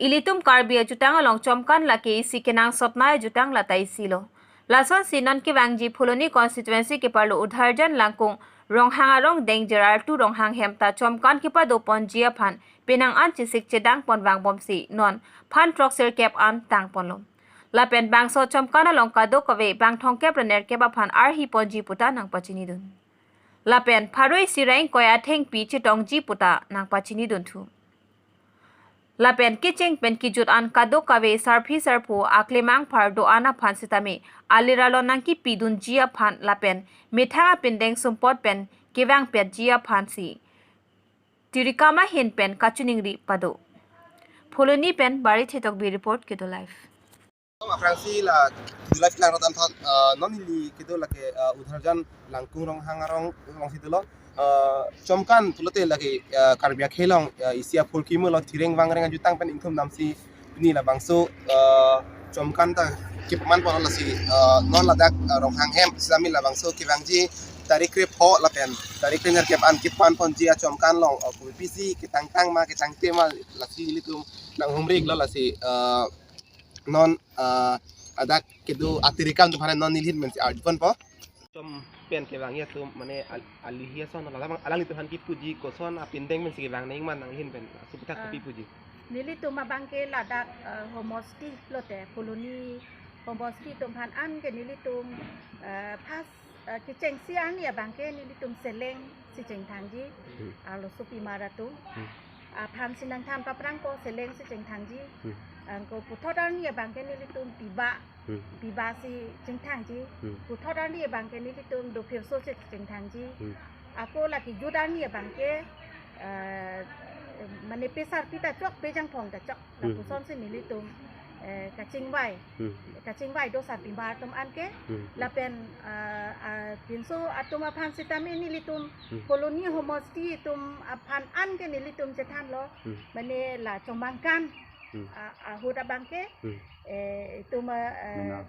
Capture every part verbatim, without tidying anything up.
Ilitum Karbi ajutang along chomkan lake isi kenangsotnei ajutang lata isi lo. Lasonsi non kevangji Phuloni constituency keparlo Udharjan Langkung Ronghang arong Danger Artu Ronghang hem ta chomkan kepadoponji aphan penang an chesik chedang pon vangbomsi non phan throksirkep an tangponlo. Lapen bangso chomkan along kadokave bang thomkep ra nerkep aphan arhi ponji puta nangpachinidun. Lapen pharo isi ra ingkoi athengpi chetongji puta nangpachinidun thu. Lapen kecheng pen kejut an kadokave sarpi sarpo aklemang phar do-an aphan sitame aliralo nangkepidunji aphan lapen methang apindeng sumpot pen kevangpetji aphansi tirikam ahin pen kachiningri pado. Phuloni pen Bari Thetokbi report, Kedo Live. Aphrangsi la Kedo Live kelang rot anthot, ah, non ili kedo lake, ah, Udharjan Langkung Ronghang arong alongsi dolo. Ah, chomkan pulote lake, ah, Karbi akhei along, ah, isi aphurkimo lo, thireng vangreng ajutang pen ingthum damsi pini labangso, ah, chomkan ta kepaman pon lasi, ah, non ladak, ah, Ronghang hem sitame labangso kevangji tarik krepho lapen tarik krenerkep an kepaman ponji achomkan along, ah, kopisi ketangtang ma ketangte ma lasi ilitum nanghumri-iklo lasi, ah, non, ah, ladak kedo atirikam atum aphan non neli ahin pensi arjuponpo. Chom pen kevangji atum mane al-, alihi ason labang alanglitum aphan kipuji koson apindeng pensi kevang nangji ma nangli ahin pen asu puthak Ah. kopi puji. Nelitum abangke ladak, eh, homosti lote Phuloni homosti atum aphan anke nelitum, eh, first, eh, kechengsi arni abangke nelitum seleng si chengthangji, Hmm. arlosopimar atum. Hmm. Aphansi nangthan paphrangpo seleng si chengthangji. Hmm. Anke puthot arni abangke nelitum piba, Hmm. piba si chengthangji. Hmm. Puthot arni abangke nelitum dophirso si chengthangji. Hmm. Ako lake jut arni abangke, eh, mane pesarpi ta chok, pejangphong ta chok. Hmm. Lapusonsi nelitum, eh, kachingvai. Hmm. Kachingvai do sarpimar atum anke. Hmm. Lapen, ah, ah, pinso atum aphan sitame nelitum Hmm. Phuloni homosti atum aphan anke nelitum chethanlo. Hmm. Mane la chomangkan. Hmm. Ah, ahut abangke. Hmm. Eh, itum, eh, Mena,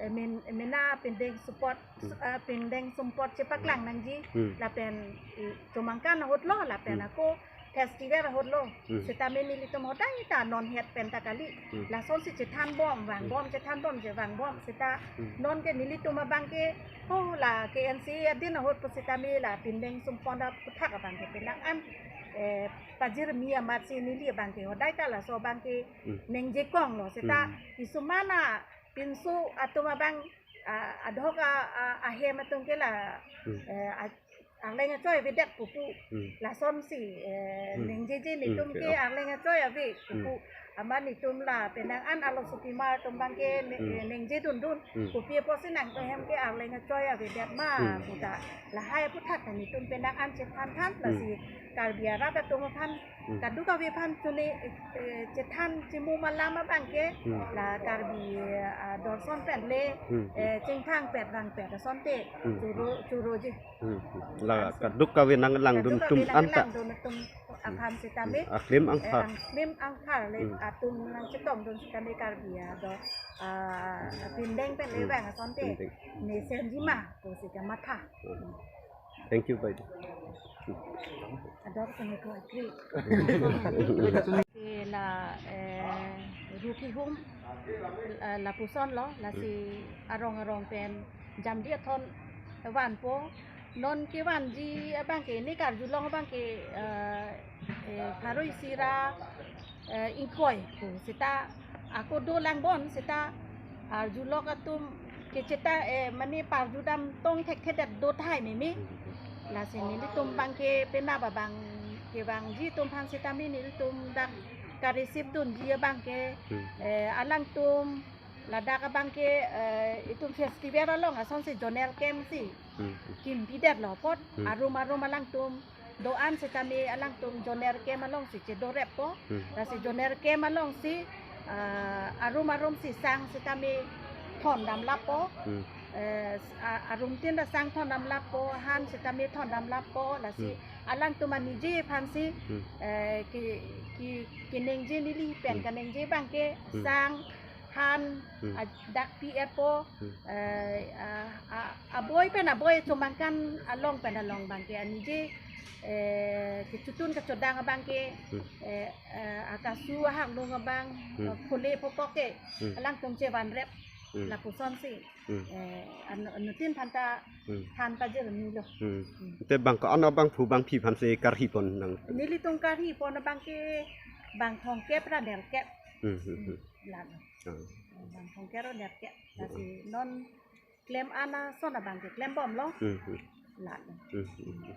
eh, min-, mena pindeng support, Hmm. ah, pindeng sumpot chepaklang Hmm. nangji. Hmm. Lapen, eh, chomangkan ahut lo, lapen Hmm. ako festival ahut lo. Hmm. Sitame nelitum hodai ta non het pen ta kali. Hmm. Lasonsi chethanbom, vangbom, Hmm. chethanbom, je vangbom. Sita Hmm. nonke nelitum abangke, oh, la K N C A adin ahut pu sitame la pindeng sumpot aputhak abangke penang an, eh, pajirmi amatsi neli abangke hodai ta laso abangke Hmm. nengje konglo. Sita Hmm. isumana pinso atum abang, ah, adhok a, a, ahem atum ke la, Hmm. eh, a, arleng achoi avedet pupu. Hmm. Lasonsi, eh, Hmm. nengjeje Hmm, nelitum ke, ke oh. arleng achoi ave pupu. Hmm. Amat nelitum la penang an arlosopimar atum abangke ne-, Hmm. eh, nengje dundun. Hmm. Kopi apotsi nangtum ahem ke arleng achoi avedet ma Hmm. puta. Lahai aputhak nelitum penang an chethanthan Hmm. lasi Karbi arat atum aphan Hmm. kadokave aphan chune, eh, chethan chimum alam abangke Hmm. la Karbi, ah, dorson pen le, Hmm. eh, chingthangpet vangpet asonte Hmm. choro, choroji. Hmm. La kadokave nanglangdun Kadokave atum anta. nanglangdun atum aphan sitame, Hmm. Aklim eh, angphar. aklim angphar le Hmm. atum nangchetongdun sitame Karbi ado, ah, pindeng pen le Hmm. vang asonte Pindeng. mesenji ma pusi kamatha. Hmm. Thank you, Bai. Ador kene ko akri. Ke la, eh, Ruki Hum, eh, lapusonlo, lasi arong arong pen jamdi athon vanpo. Non kevanji abangke, ne karjulong abangke, eh, eh, pharo isi ra, eh, ingkoi pu seta ako dolang bon seta arjulok atum kecheta, eh, mane parjudam tong thekthedet do tahai meme. Lasi nelitum abangke penap abang kevangji atum aphan sitame nelitum dak ka-receive dunji abangke, Hmm. eh, alangtum ladak abangke, eh, itum festival along asonsi zonal camp si Hmm. kimpidetlo apot Hmm. arum arum alangtum do-an sitame alangtum zonal camp alongsi chedoreppo. Hmm. Lasi zonal camp alongsi, ah, arum arumsi sang sitame thondamlappo. Hmm. Eh, s-, a-, arumtin ta sang thondamlappo, han sitame thondamlappo. Lasi Hmm. alangtum anije aphansi, Hmm. eh, ki, ki, kinengje neli pen Hmm. kanengje abangke Hmm. sang, han, Hmm. a-, dak pi-etpo, Hmm. eh, a, a, aboi pen aboi chomangkan along pen along abangke anije Eh, kechotun kechotdang abang ke, Hmm. eh, eh, akasu ahak nung abang, Hmm. eh, phule phopok ke, Hmm. alangtum chevanrep, Hmm. lapusonsi. Hmm. Eh, an-, anuttin phanta, Hmm. phanta jerni lo. Hmm. Hmm. Te bang ko-an abangphu bangphi aphansi karhipon nang? Nelitum karhipon abang ke, bang thomkep ra nerkep. Hmm, hmm, hmm. Lalo. Ah. Bang thomkep ra nerkep. Hmm. Lasi non klem an ason abang ke klembomlo. Hmm, hmm. Lalo. Hmm, hmm, hmm.